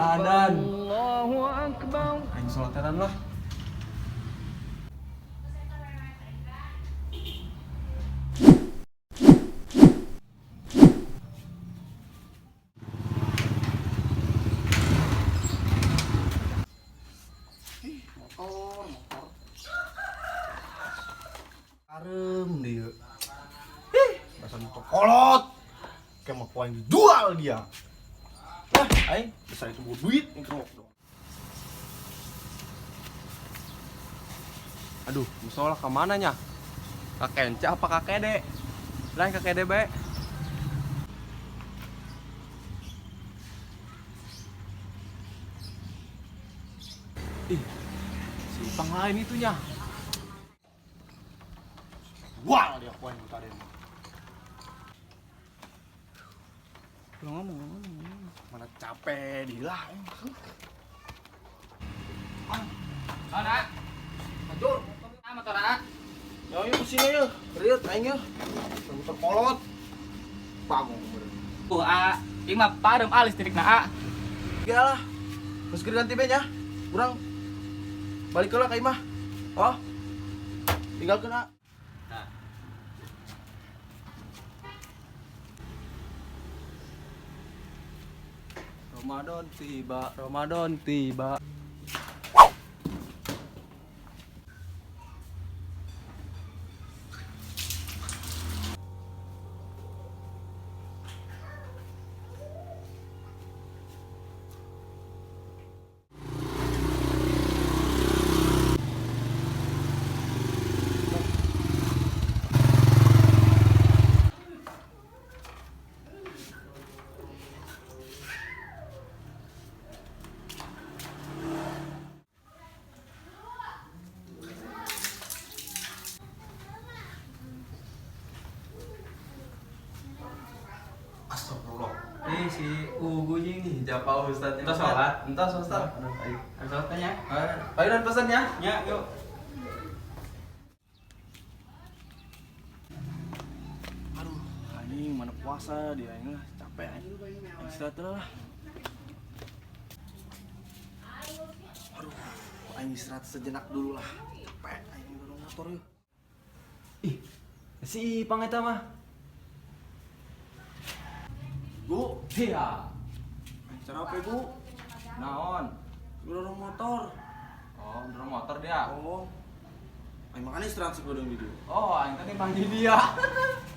Adan. Allahu Akbar. Aing sholat lah. Motor, motor. Arem dia. Ih, dasar motor kolot. Kayak mau poin dijual dia. Wah, aing besar itu buat duit yang kerok dong. Aduh, musola kemana nya? Kakek Enca apa kakek De? Lain kakek De be. Ih, si Ipang lain itunya. Jual dia poin tadi. Lu ngomong, ngomong. Mana capek dia lah. Aing. Oh, nak. Hancur. Ah, motor ah. Ya, yuk kesini yuk. Riut aing yuk. Motor kolot. Bangun bener. Ah, ieu mah parem alis tirikna ah. Ya lah. Terus ganti be nya. Kurang balik lah ka imah. Oh. Tinggal kena. Nah. Ramadan tiba, Ramadan tiba. Astagfirullah. Ih, si Ugu nih, japa Ustaz. Entah sholat. Entah sholat. Ayo. Ada sholatnya. Ayo dan pesannya. Ya, yuk. Aduh, anjing mana puasa dia aing lah, capek aing. Istirahat dulu lah. Aduh, aing istirahat sejenak dulu lah. Capek aing dorong motor yuk. Ih, si Ipang eta mah. Bu, Iya. cara apa Bu? Naon? Dorong motor. Oh, dorong motor dia. Oh. Aing makanya istirahat sebelum di dia. Oh, aing tadi manggil dia.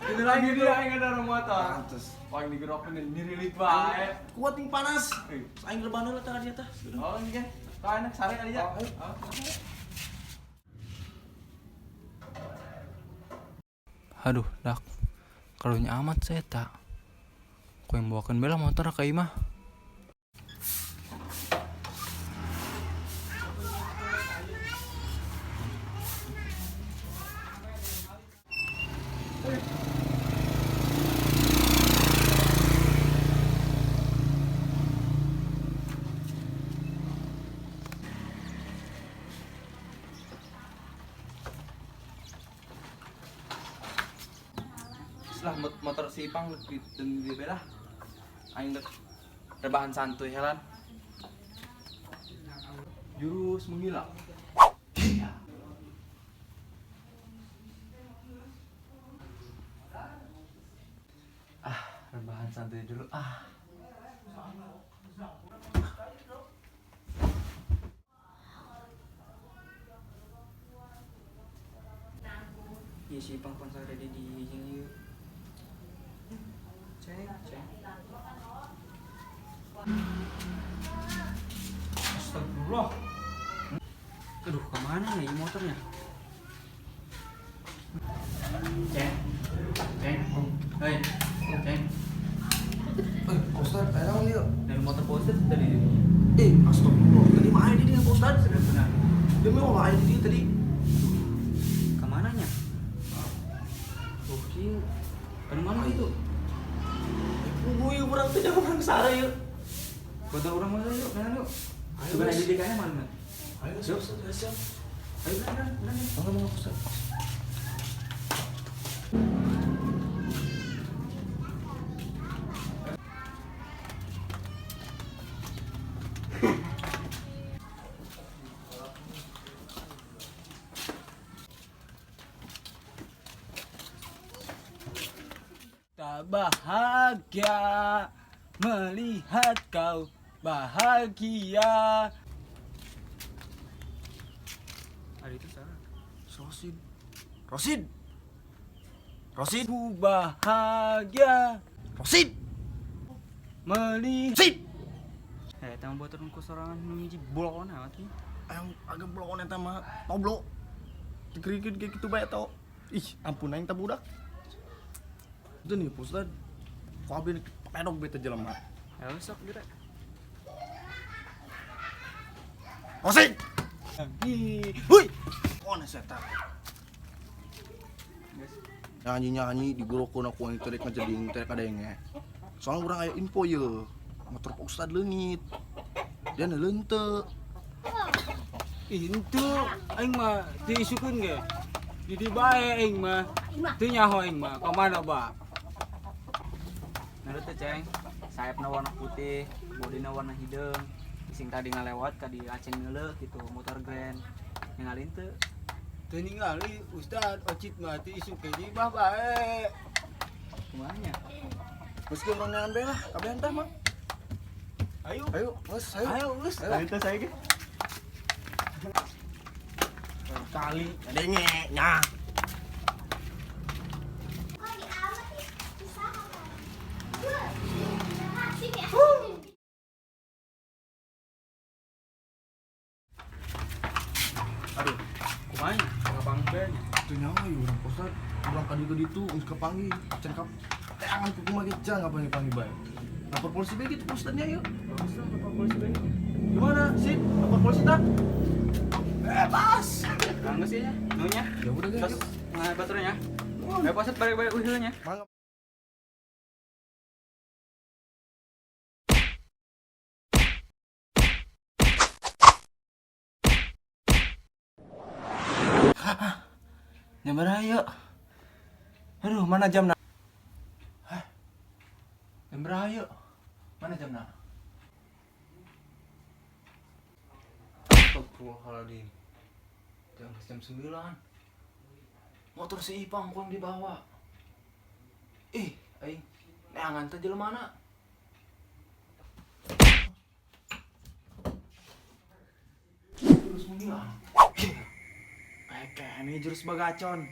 Ini lagi dia aing dorong motor. Pantes. Wah, aing digerokin dirilit bae. Kuat yang panas. Eh. Aing rebahan lah tah dia tah. Oh, ini kan. Kau enak sare kali ya. Oh, ayo. Oh. Aduh, dak. Karunya amat saya tak. Ku yang bawakan bela motor ke imah. Setelah motor si Ipang di di bela aing dek rebahan santuy helan. Jurus menghilang. Iya. Ah, rebahan santuy dulu ah. Iya si Ipang pun sare di jeung ieu. Cek, cek. Astagfirullah. Aduh, kemana nih motornya? Cek, cek, hei, cek. Eh, Ustaz, ayo naon ieu? Dari motor posted tadi. Eh, astagfirullah. Tadi mah aya di dia, Pak Ustaz. Benar. Demi Allah aya di dia tadi. Kemana nya? Oh, sih. Dari mana itu? Ibu ieu urang teh jangan urang sare ieu. Buat orang mana yuk, mana yuk? Ayo, Coba guys. aja di kayaknya mana? Ayo, siap, siap, siap. Ayo, berani, berani. Mangga, mangga, Ustaz. Bahagia melihat kau bahagia. Ada itu salah. Rosid. Rosid. Rosid. Ku bahagia Rosid. melihat Sid. Eh, eta mah batur ku sorangan nu hiji bolon amat nih. Ayang agak blokon eta mah toblo. Dikerikeun kayak gitu bae tau. Ih, ampun aing teh budak. Itu nih Pak Ustad. Ku abdi pedok beta jelema. Ayo sok geura. Rosid. Ih, Hui, Kona setan. Geus. Nyanyi-nyanyi digerokeun aku aing terek ngajeding terek kadenge. Soalnya urang aya info ye. Motor Pak Ustad leungit. Dia leunteuk. itu aing mah diisukeun ge. Di di bae aing mah. Teu nyaho aing mah ka mana ba? Nah teh ceng, sayapna warna putih, bodina warna hideung. Sing tadi ngalewat ka di aceng ngeuleuh gitu, motor grand. Ningalin teu. Teu ningali Ustad Ocit mah teu isuk ge di bah bae. Kumaha nya? Geus ge urang neangan bae lah, kabehan tah mah. Ayo. Ayo, geus ayo. Ayo geus. Ayo teh saya ge. Kali kadenge nya. Aduh, Kumaha nya? Kapang bae nya. teu nyawa ieu urang Pak Ustad. Urang ka dieu ditu geus kapanggih, can ka teangan ku kumaha ge can kapanggih-panggih bae. Lapor polisi bae gitu Pak Ustadnya yuk. Bagus lah lapor polisi bae. Gimana, Sid? Lapor polisi tak? Bebas. Anggeus sih nya, nunya. Ya udah guys. Terus nggak baturnya. Ayo Pak Ustad balik-balik uih nya. Mangga. Jam berapa yuk? Aduh, mana jamna? Hah? Jam berapa yuk? Mana jamna? Astagfirullahaladzim. Jam 9. Motor si Ipang kurang dibawa. Ih, aing neangan teh jelema mana? Jurus menghilang. Kayak ini jurus bagacon.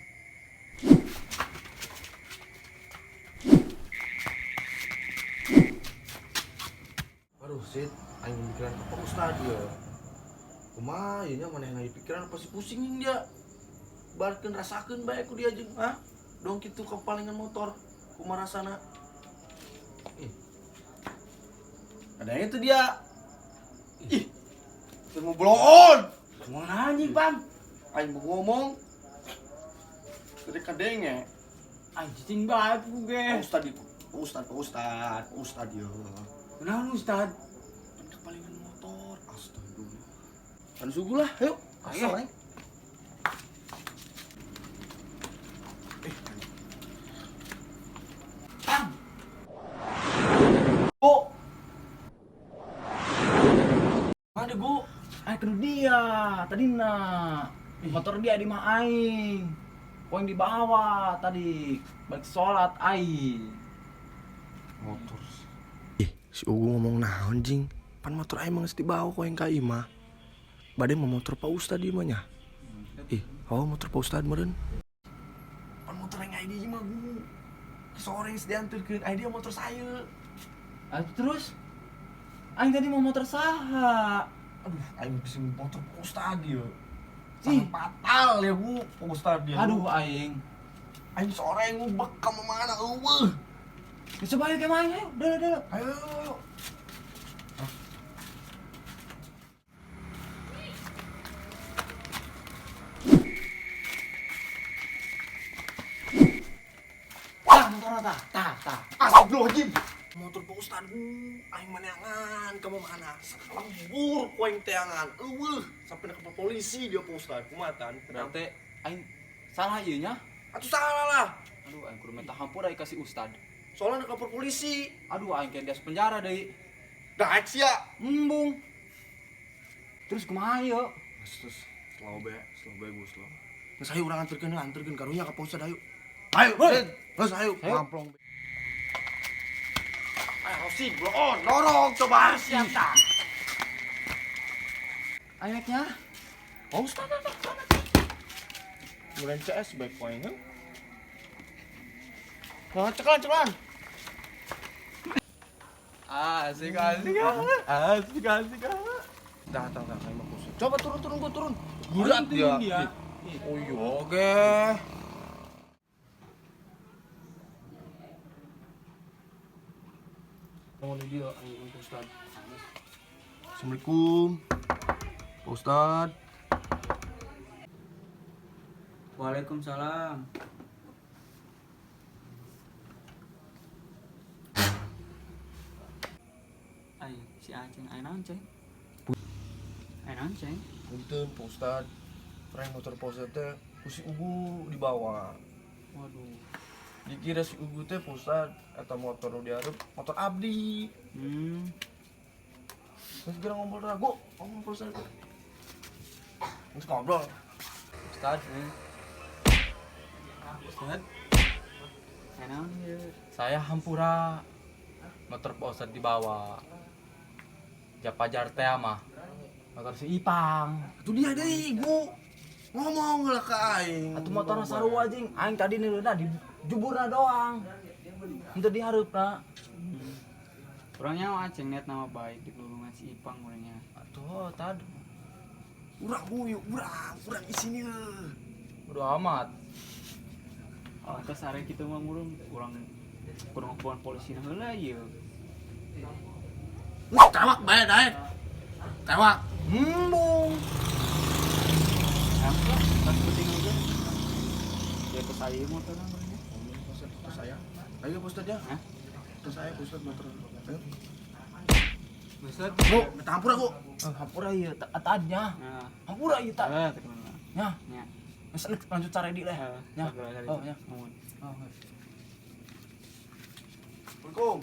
Aduh, Sid, aing pikiran ke Pak Ustad ya. Kumaha ieu nya manehna pikiran pasti pusing dia. Barkeun rasakeun bae ku dia jeung ah. Dong kitu kepalingan motor. Kumaha rasana? Ih. Ada yang itu dia. Ih. Teu mau blow on. Kumaha anjing, Bang? Aing mau ngomong. Tadi kadenge. Aing cicing bae ku ge. Pak Ustad itu. Pak Ustad, Pak Ustad, Pak Ustad ya. Kunaon Ustad? Kan kepalingan motor. Astagfirullah. Kan suguh lah, ayo. Ayo. Asal, aing. Eh. Pam. Go. Mana go? Aing kudu dia tadi na. Motor dia di mah aing. Ku aing dibawa tadi balik sholat aing. Motor. Ih, si Ugu ngomong naon jing? Pan motor aing mah geus dibawa ku aing ka imah. Bade mah motor Pak Ustad ieu mah nya. Ih, oh motor Pak Ustad meureun. Pan motor aing aya di imah gu. Sore geus dianterkeun, aya dia motor saya. Atuh terus aing tadi mau motor saha? Aduh, aing bisa motor Pak Ustad ieu. Ih. Sangat fatal ya bu, Pak Ustad dia. Aduh aing. Aing sore ngubek ka mana eueuh. Ya, coba ayo ke main ayo. Udah, udah, udah. Ayo. Ayo. Tah, motorna tah, tah, tah. Astagfirullahaladzim. Motor Pak Ustad gu, aing maneangan ka mana? Lembur ku aing teangan. Eueuh, sampai ke polisi dia Pak Ustad. Kumaha tan? Berarti aing salah ieu nya. Atuh salah lah. Aduh, aing kudu minta hampura ka si Ustad. Soalnya lapor polisi. Aduh, aing kayak dia penjara deui. Daek sia. Embung. Terus kumaha ieu? Terus slow bae, slow bae gue slow. Geus ayo urang anterkeun, anterkeun karunya ka Pak Ustad ayo. Ayo, Sid. Geus ayo, Ayo. ngamplong. Rosid, blow on, dorong coba. Siap tak. Ayaknya. Oh, sana, sana. Bulan CS baik poinnya. Nah, cekelan, cekelan. Asik, asik, asik, asik. Dah, dah, dah, saya mau pusing. Coba turun, turun, gua turun. Berat Turun dia. dia. Oh iya. Oke. Oh, ini dia, ayo, Pak Ustad. Assalamualaikum. Pak Ustad. Waalaikumsalam. Ay, si Aceng, ay naon, Ceng? Ay naon, Ceng? Punten, Pak Ustad. Rem motor Pak Ustad teh ku si Ugu dibawa. Waduh. Dikira si Ugu teh Pak Ustad eta motor nu dihareup motor abdi. Terus kira ngobrol dah, gua ngomong Pak Ustad. Terus ngobrol. Ustad, Ustad. Ay naon ieu? Saya hampura motor Pak Ustad dibawa. Japajar teh mah. Motor si Ipang. Itu dia deui, Gu. Ngomong lah ke aing. Atuh motorna sarua jeung aing tadi neuleuna di juburna doang. Henteu dihareupna. Urangnya Aceng niat nama baik di lulungan si Ipang urangnya. Atuh tad Urang Bu, urang, urang isini. Bodo amat. Oh, atas area kitu mah murung urang kudu ngapuan polisi na heula ieu. Wah, tewak bae daek. Tewak. Embung. Emang lah, tas penting aja. Ya ke saya motorna urangnya. Pak Ustad, ke saya. Ayo Pak Ustad ya. Hah? Ke saya Pak Ustad motor. Ayo. Ustad, Bu, minta hampura, Bu. Eh, hampura ieu tadnya. Nah, Hampura ieu ta. eh, terkenal. Nya, Nya. geus lanjut caredi leh. Eh, Nya. segera cari. Oh, nya. Nuhun. Oh, Assalamualaikum.